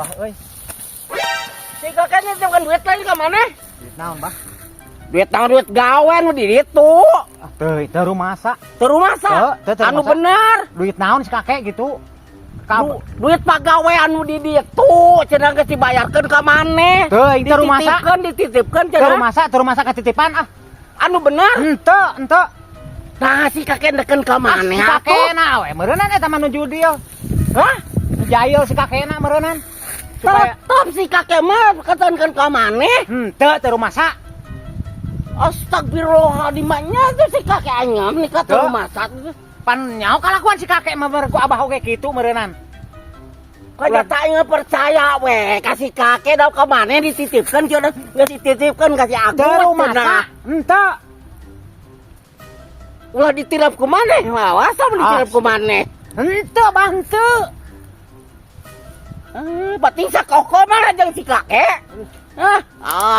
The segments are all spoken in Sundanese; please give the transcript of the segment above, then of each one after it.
Abah euy. Si kakek nitipkan duit lagi ka mana? Duit naon, Bah? Duit naon, duit gawe nu di ditu. Ah, teu, teu rumasa. Teu rumasa. Teu, teu, teu Anu rumasa. Bener. Duit naon si kakek gitu? Ka Duit pagawe anu di ditu cenah geus dibayarkeun ka maneh. Teu, aing teu rumasa. Dititipkeun, dititipkeun Teu cenah. rumasa, teu rumasa katitipan ah. Anu bener. Henteu, henteu. Nah, si kakek ndeken ka Ah, maneh si atuh. kakekna we meureunnan eta mah nu judil. Hah? Nu jahil si kakekna meureunnan. Supaya Tetep si kakek mah ketenkeun ka maneh. Henteu, teu rumasa. Astagfirullahaladzim, nya tuh si kakek anyam nih ka Teu. teu rumasa. Pan nyaho kalakuan si kakek mah ku Abah oge kitu meureunnan. Kaya tak ingat percaya we kasih kakek dah ka maneh dititipkeun cenah, geus dititipkeun ka si Agus Teu rumasa. Cenah. Henteu. Ulah ditirap ku maneh, awas sama ditirap ku maneh. Henteu, Bah, henteu. Eh, bating sakoko mah jeung si kakek. Ah,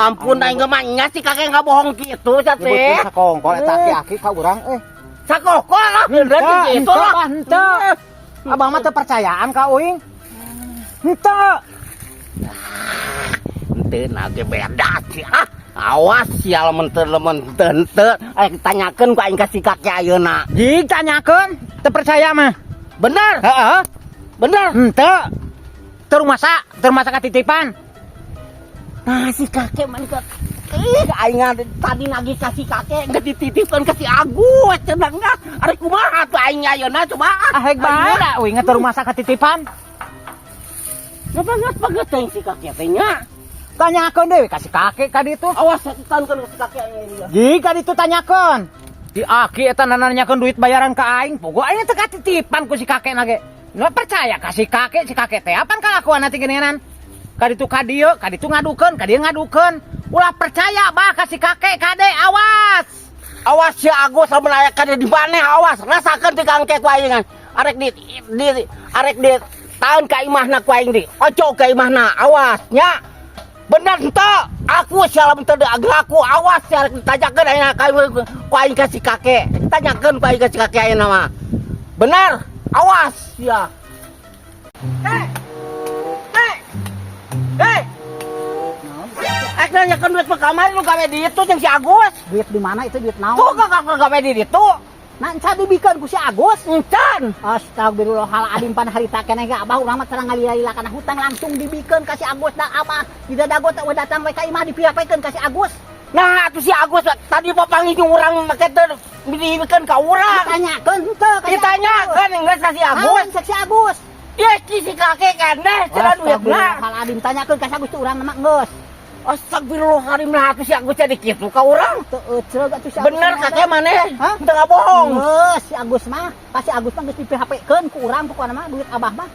ampun, aing mah nya si kakek nggak bohong gitu sia teh. Nyebutkeun sakongkol eta aki-aki ka urang euy. Sakoko lah, bener Henteu, gitu henteu, lah. Bah, henteu. Abah mah teu percayaan ka uing. Henteu. Henteu na ge beda sih. Ah, awas sial lamun teu lamun teu henteu. Aing tanyakeun ku aing ka si kakek ayeuna. Jig tanyakeun, teu percaya mah. Bener, Heeh. bener. Henteu. Teu rumasa, teu rumasa katitipan. Nah, si kakek mah ke. Ih, aing tadi nagih ka si kakek geus dititipkeun ka si Agus cenah enggak. Ari kumaha tuh aing ayeuna coba? Ah, hek bae da uing teu rumasa katitipan. Banget banget teh si kakek teh nya. Tanyakeun deui ka si kakek ka ditu. Awas tankeun ka si kakek ayeuna. Jig ka ditu tanyakeun. Di aki eta nanyakeun duit bayaran ka aing, pogo aing teu katitipan ku si kakek na ge. Nggak percaya ka si kakek teh apan kalakuan nanti geuningan. Ka ditu ka dieu, ka ditu ngadukeun, ka dieu ngadukeun. Ulah percaya, Bah, ka si kakek, kade awas. Awas si Agus lamun aya kade di maneh, awas rasakeun ti kangkek ku aing. Arek di arek di taun ka imahna ku aing di. Ojo ka imahna, awas nya. Bener henteu? Aku sia lamun teu aku awas sia arek ditanyakeun ayeuna ka ku aing ka si kakek. Tanyakeun ku aing ka si kakek ayeuna mah. Bener, awas ya. Hei! Hei! Hei! Eh, nanyakeun duit mah kamari nu gawe di itu jeung si Agus. Duit di mana itu, duit naon? Tuh kakak gawe di ditu. Nah, encan dibikeun ku si Agus. Encan. Astagfirullahaladzim, pan harita keneh ge Abah urang mah terang ngalila-lila kana hutang langsung dibikeun ka si Agus da Abah. Di dadago teh datang we ka imah dipihapekeun ka si Agus. Nah, atuh si Agus tadi papanggih jeung urang make teh dibikeun ka urang. Ditanyakeun henteu ka si Ditanyakeun geus ka si Agus. Naon cek si Agus? Ya si kakek keneh cenah duitna. Astagfirullahaladzim, tanyakeun ka si Agus tuh urang mah geus. Astagfirullahaladzim, lah atuh si Agus jadi kitu ka urang. Teu euceug atuh si Agus. Bener kakek maneh? Hah? Teu ngabohong. Geus si Agus mah, pas si Agus mah geus di-PHP-keun ku urang pokona mah duit Abah mah.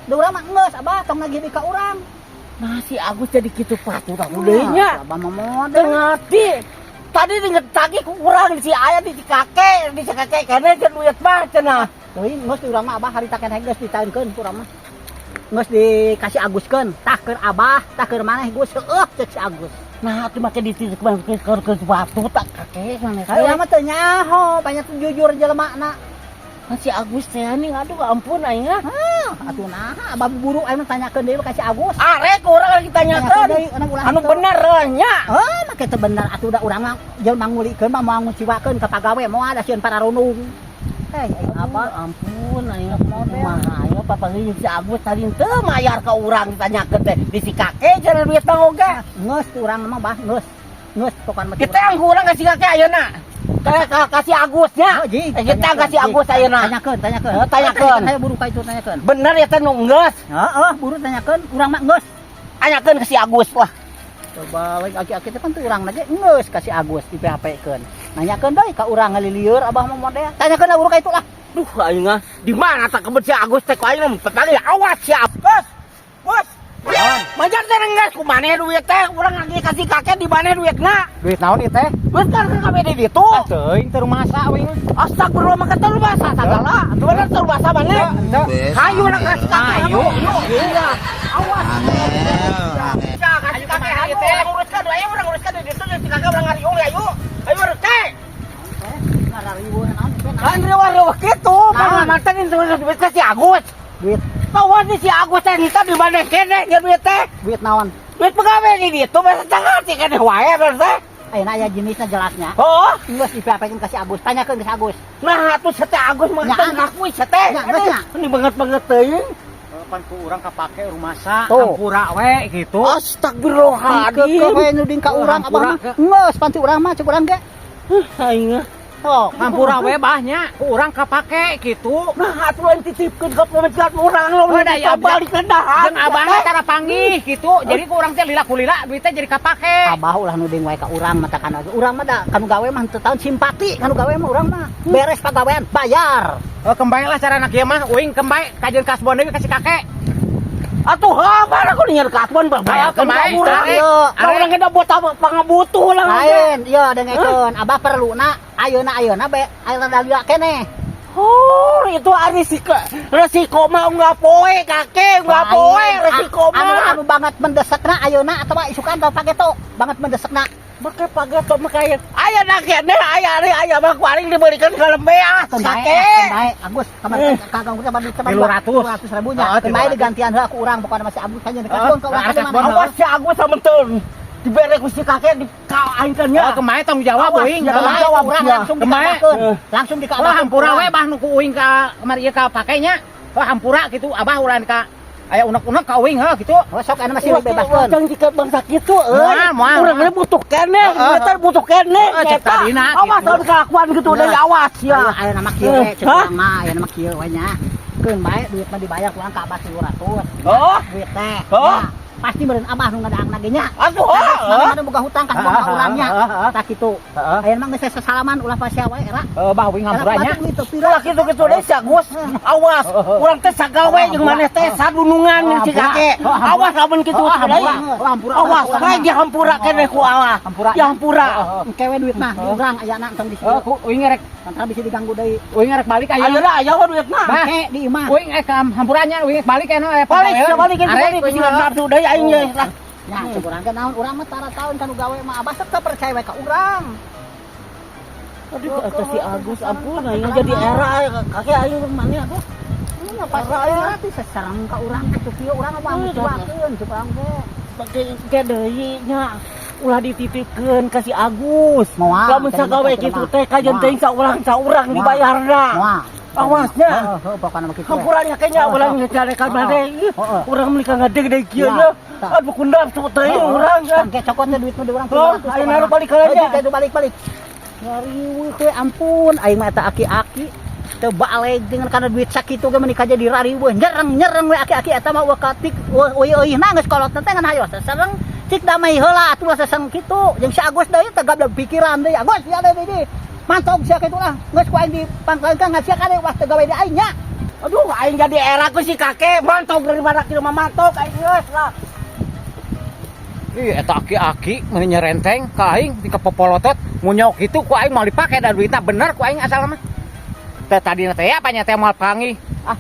Da urang mah geus Abah tong nagih deui ka urang. Nah, si Agus jadi kitu patut aku deui nya. Abah mah model. Teu ngerti. Tadi tagih ku urang si aya di si kakek keneh cenah duit mah cenah. Teuing geus di urang mah Abah harita keneh geus ditaeunkeun ku urang mah. Geus dikasih Aguskeun, tah keur Abah, tah keur maneh geus heueuh cek si Agus. Nah, atuh make dititipkeun ke batu tak kakek maneh. Hayu urang mah teu nyaho, banyak jujur jelemana. Nah, si Agus teh nih, aduh ampun aing ah. Hah, atuh naha Abah buru aing mah tanyakeun deui ka si Agus. Arek urang lagi tanyakeun. Deui anu ulah Anu henteu. Bener nya. Oh, make teu bener atuh da urang mah jelema ngulikeun mah moal nguciwakeun ka pagawe moal da sieun pararunung. Eh, aing Apa apa? Ampun aing kumaha aya papanggih si Agus tadi teu mayar ka urang ditanyakeun teh di si kakek cenah duit mah oge. Geus ti urang mah Bah, geus. Geus pokona mah. Kita yang kurang ka si kakek ayeuna. Ka si Agus nya. Oh, ji. Eh, kita ka si Agus ayeuna. Tanyakeun, tanyakeun. Eh, tanyakeun. Ayo buru ka itu tanyakeun. Bener ya teh nu geus. Heeh, buru tanyakeun, urang mah geus. Tanyakeun ke si Agus lah. Coba we aki-aki teh pan teu urang lagi geus ka si Agus di PHP-keun. Nanyakeun deui ka urang ngalilieur Abah mah model. Tanyakeun lah buru ka itu lah. Duh aing ah, di mana tak kebet si Agus teh ku aing mah papanggih awas siap. Bos. Bos. Majar teh geus ku maneh duit teh urang lagi kasih kakek di mana duitna? Duit naon ieu teh? Duit kan kabeh di ditu. Ah, teuing teu rumasa uing. Astagfirullah, maka teu bahasa sagala. Atuh bener teu bahasa maneh. Henteu. Hayu lah kasih kakek. Hayu. Iya. Awas. Angel, Ya, kasih kakek hayu urang uruskan, ayo urang uruskan di ditu si kakek urang ngariung ayo. Ayo urang teh. Ngarariweuh naon teh? Kan riweuh-riweuh kitu, Naon? mantan itu duit ka si Agus. Duit Tahu di si Agus teh nita di mana keneh ya duit teh. Duit naon? Duit pegawai di ditu masa ngerti keneh wae bener teh. Ayeuna aya jenisnya jelasnya. Oh, Geus dipiapekeun ka si Agus, tanyakeun ka si Agus. Nah atuh sete Agus mah Nya. teu ngakui sete. Nya, geus nya. Ini banget-banget teuing. Pan ku urang kapake rumasa Tuh. hampura we gitu. Astagfirullahaladzim. Keukeuh we nuding ka urang abah Hampura mah. Geus panti urang mah cek urang ge. Aing mah. Sok. Hampura we bahnya ku urang kapake gitu. Nah, atuh lain titipkeun ka pamajikan urang lo Oh, da, ya, balik rendahan. Jeung abahna tara panggih gitu. Jadi ku urang teh lila kulila duitnya jadi kapake. Abah ulah nuding wae ka urang matakan lagi. Urang mah da kanu gawe mah teu taun simpati kanu gawe mah urang mah. Beres pagawean bayar. Oh, kembali lah cara anak ieu mah uing kembali kajeun kasbon deui ka si kakek. Atuh apa aku dengar kasbon bayarkeun ka kembali, urang. ieu. Ka urang ge da buat apa pangabutuh lah. Lain, iya dengekeun. Abah perluna ayeuna ayeuna be ayeuna da keneh. Oh, itu resiko resiko mah nggak poe kakek, nggak poe resiko Anu mah. Anu banget mendesakna ayeuna atawa isukan atau pageto banget mendesakna. Make pageto mah kaya aya na keneh aya ari aya mah ku aing dibelikan ka lembeas Keun bae, kakek. keun bae. Agus, kamari kagak urang balik 300. 200 ribu nya. Heeh, Keun bae 300. digantian heula ku urang pokona masih Agus saja dikasbon ka urang Heeh, ka mana. kasbon. Awas si Agus sama teu dibere ku si kakek di ka aing kan nya. Oh, kemarin tanggung jawab Awas, uing. ya, Kemarin. jawab, Urang ya. langsung Kemarin. dikabakeun. Langsung Oh, dikabakeun. hampura we bah nu ku uing ka kamari ieu ka pakainya. Oh, hampura gitu abah urang ka aya unek-unek ka uing heuh gitu. Oh, sok anu masih dibebaskeun. Urang jika bangsa kitu euy. Moal, moal, Urang moal. ge butuh keneh, Heeh. teh butuh keneh. Heeh, cek Eta. tadina, Awas gitu. lamun kelakuan gitu deui awas ya. Ayo nama kieu we, cek Hah? urang mah, aya nama kieu we nya. Keun bae duit mah dibayar ku urang ka abah 300. Oh, Duit teh. Oh. Ya, pasti meureun abah nu ngadaang ge nya. atuh oh. Mana boga hutang ka boga urangnya. Tah kitu. Heeh. Ayeuna mah geus sasalaman ulah pasea wae era. Heeh, bah uing hampura nya. Era pira. Ulah kitu-kitu deui si Agus. Awas, urang teh sagawe jeung maneh teh sadunungan jeung si kakek. Awas lamun kitu deui. Hampura. Awas, bae dihampura keneh ku Allah. Hampura. Dihampura. Engke we duit mah di urang ayana entong di Oh, situ. ku uing rek Lantaran bisa diganggu deui. uing rek balik ayeuna. Ayeuna aya we duitna. Bah. Engke di imah. Uing ka hampuranya uing balik aya Balik, balik, balik, balik, nafsu deui aing ge lah. Ya, cek urang teh naon urang mah tara taun kanu gawe mah abah tetep percaya we ka urang. Aduh, eta si Agus ampun aing jadi era kakek aing mana aduh. Ini mah pas era teh sesereng ka urang kitu kieu urang mah ngucuakeun cek urang teh. Bage ge deui nya ulah dititipkeun ka si Agus. Moal, Lamun tadi sagawe mah kitu mah. teh kajeun Moal. teuing saurang-saurang Moal. dibayarna. Moal. Awasnya. Heeh, heeh, pokona mah kitu. we. Hampuranya kayaknya Heeh, urang ngecarekan Heeh. maneh. Heeh. Urang meuli ngade-gede kieu Iya. nya. Tah. Aduh kundap sok teuing urang kan. Tangke cokot teh duit mah di urang. Oh, ayo naruh balik ka aja. Ayo balik-balik. Ngariweuh we ampun, aing mah eta aki-aki teu baleg dengan kana duit sakitu ge meuni kaja dirariweuh nyereng-nyereng we aki-aki eta mah eueuh katik eueuh-eueuhna geus kolot teh ngan hayo sesereng cik damai heula atuh seseng kitu jeung si Agus deui teh gablek pikiran deui. Agus ya deui deui mantog sia kitu lah geus ku aing dipangkalkeun ngan sia kade wah teu gawe di aing nya. Aduh, aing jadi era ku si kakek mantog daripada kieu mah mantog aing geus lah. Ih, eta aki-aki meuni nyerenteng ka aing di kepopolotot ngunyok kitu ku aing moal dipake da duitna bener ku aing asal mah. Teh tadina teh apa nya teh moal panggih. Ah,